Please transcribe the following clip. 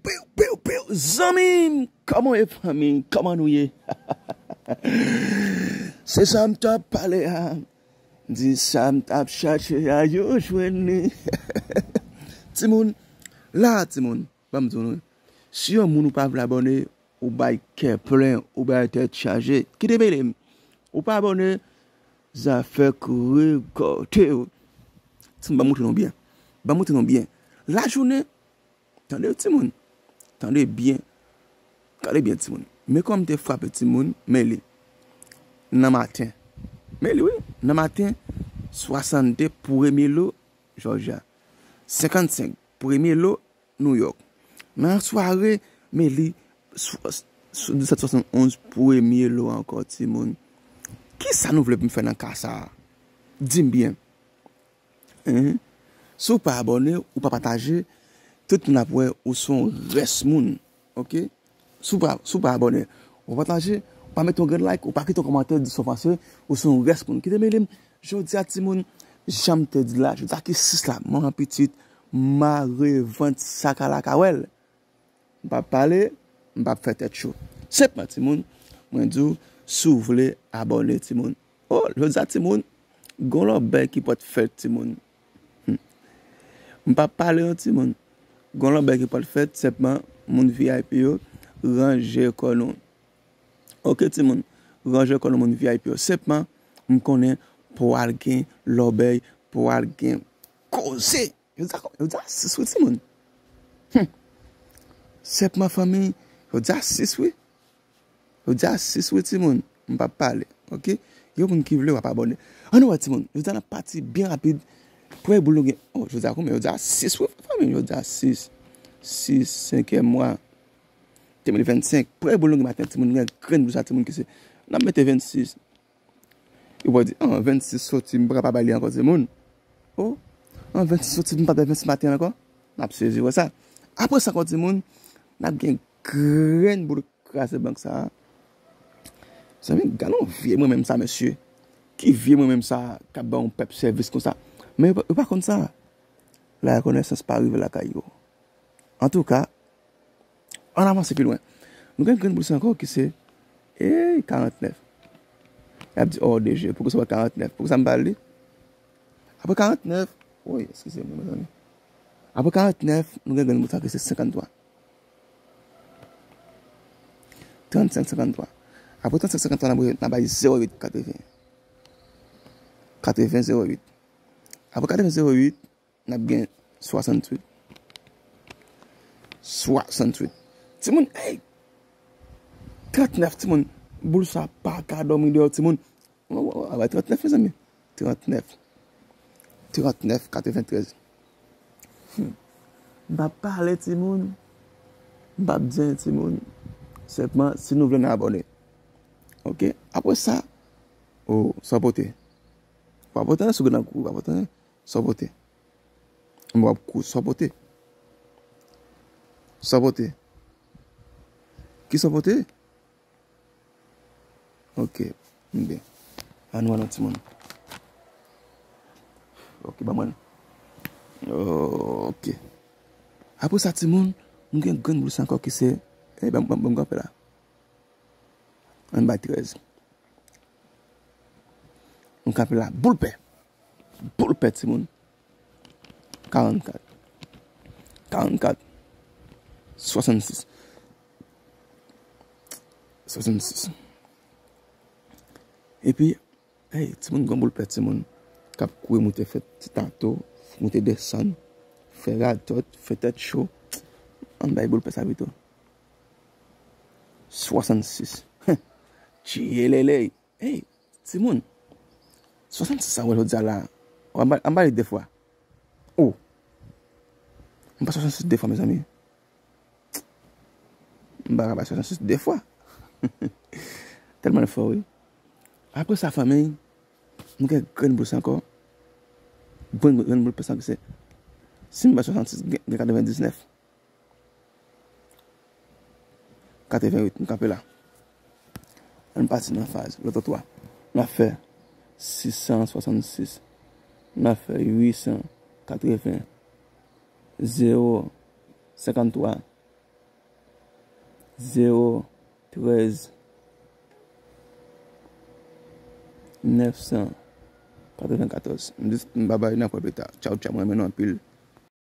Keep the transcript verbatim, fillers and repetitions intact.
piw, piw, piw. Zanmi m, kòman w ye, fanmi? Kòman nou ye? Se sa m t ap pale a. Di sa m t ap chache a, yo jwenn li. Timoun, la, timoun, ban m di w non. Si yon moun ou pa vle abòne, ou bay kè plen, ou bay tèt chaje. Kite mele m. Ou pa abòne, zafè k rekòte w. Timoun, ban m montre nou byen. Ban m montre nou byen. Lajounen, tande timoun. Tande byen. Gade byen timoun. Men kòman m te frape timoun, men li. Nan maten. Men li wi, nan maten, swasannde premye lo, Jòjya. Senkannsenk premye lo, Nouyòk. Nan sware, men li, sou, sou disèt swasannonz premye lo ankò timoun. Kisa nou vle pou m fè nan ka sa a? Di m byen. Hein? Si w pa abòne, ou pa pataje, tout moun ap wè ou se yon rès moun. Oke? Si w pa, si w pa abòne, ou pa pataje, ou pa mete yon grenn like, ou pa kite yon kòmantè, di sa w panse, ou se yon rès moun. Kite mele m, jodi a timoun, jan m te di la, jodi a ki sis la, manman pitit, mare vant sa k al ak Awèl. M p ap pale, m p ap fè tèt cho. Senpman, timoun, mwen di w, si w vle abòne, timoun. O, jodi a, timoun, gon lòbèy ki pòt fèt, timoun. Hmm. M p ap pale non, timoun. Gon lòbèy ki pòt fèt, senpman, moun V I P yo, ranje kò nou. Oke, timoun, ranje kò nou, moun V I P yo. Senpman, m konnen pral gen lòbèy, pral gen koze. Yo di a, yo di a sis wi, timoun. Hmm. Senpman fanmi, yo di a sis wi. Yo di a sis wi, timoun. M p ap pale, oke? Gen moun ki vle, w ap abòne. Ann wè, timoun. Yo di a n ap pati byen rapid. Premye boul nou gen, o, yo di a konbyen? Yo di a sis wi, fanmi. Yo di a sis. Sis, senkyèm mwa. De mil vennsenk. Premye boul nou gen maten, timoun. Nou gen grenn boul sa, timoun, ki se. N ap mete vennsis. Yo pral di, an, vennsis soti, m pa ka pa bay li ankò, timoun. O, an, vennsis soti, m pa bay vennsis maten ankò. N ap sezi wè sa. Apre sa ankò, timoun, n ap gen grenn boul kraze bank sa a. Zanmi, gade yon vye mwen menm sa, mesye. Ki vye mwen menm sa, k ap ba yon pèp sèvis konsa. Men yo pa, yo pa konn sa. Larekonesans pa rive lakay yo. Antouka, ann avanse pi lwen. Nou gen grenn boul sa ankò ki se, ey, karantnèf. Y ap di, o, D J, poukisa w karantnèf? Poukisa m pa li? Apre karantnèf, woy, eskize mwen, mezanmi. Apre karantnèf, nou gen grenn boul sa ki se senkanntwa. Trannsenk senkanntwa. Apre trannsenk senkanntwa, n ap, n ap bay zewo uit katreven. Katreven zewo uit. Apre katreven zewo uit, n ap gen swasanntuit. Swasanntuit. Timoun, ey! Trannèf, timoun. Boul sa pa ka dòmi deyò, timoun. Wa, wa, wa, trannèf, mezanmi. Trannèf. Trannèf, katreventrèz. Hmm. M p ap pale, timoun. M p ap di anyen, timoun. Senpman, si nou vle, n abòne. Oke? Apre sa, o, sa w pote. W ap pote anyen sou grangou, w ap pote anyen. Sa w pote? M wè w ap kou, sa w pote? Sa w pote? Kisa w pote? Oke, m byen. Ann wè non, timoun. Oke, ban mwen. Oke. Apre sa, timoun, m gen grenn boul sa ankò ki se, eh, ban, ban, ban m kanpe la. Ann bay trèz. Nou kanpe la. Boul pè. Boul pè, timoun. Karannkat. Karannkat. Swasannsis. Swasannsis. Epi, ey, timoun, gon boul pè, timoun. K ap kouri moute fè ti tato, moute desann, fè radòt, fè tèt cho. Ann bay boul pè sa pito. Swasannsis. Tiyeleley. Ey, timoun. Swasannsis sa w wè jodi a la. Anba, anba li de fwa. O. M pa swasannsis de fwa, mezanmi. M pa ka bay swasannsis de fwa. Tèlman l fò, wi. Apre sa, fanmi, nou gen grenn boul sa ankò. Grenn, grenn boul sa ankò, se, si m bay swasannsis, gen, gen katrevendiznèf. Katreventuit, m kanpe la. Ann pati nan faz, lòt twa. N ap fè sis san swasannsis. N ap fè uit san katreven. Zewo, senkanntwa. Zewo trèz nèf san katrevenkatòz. M di m babay nan pwen pita. Tchaw, tchaw, mwen renmen nou anpil.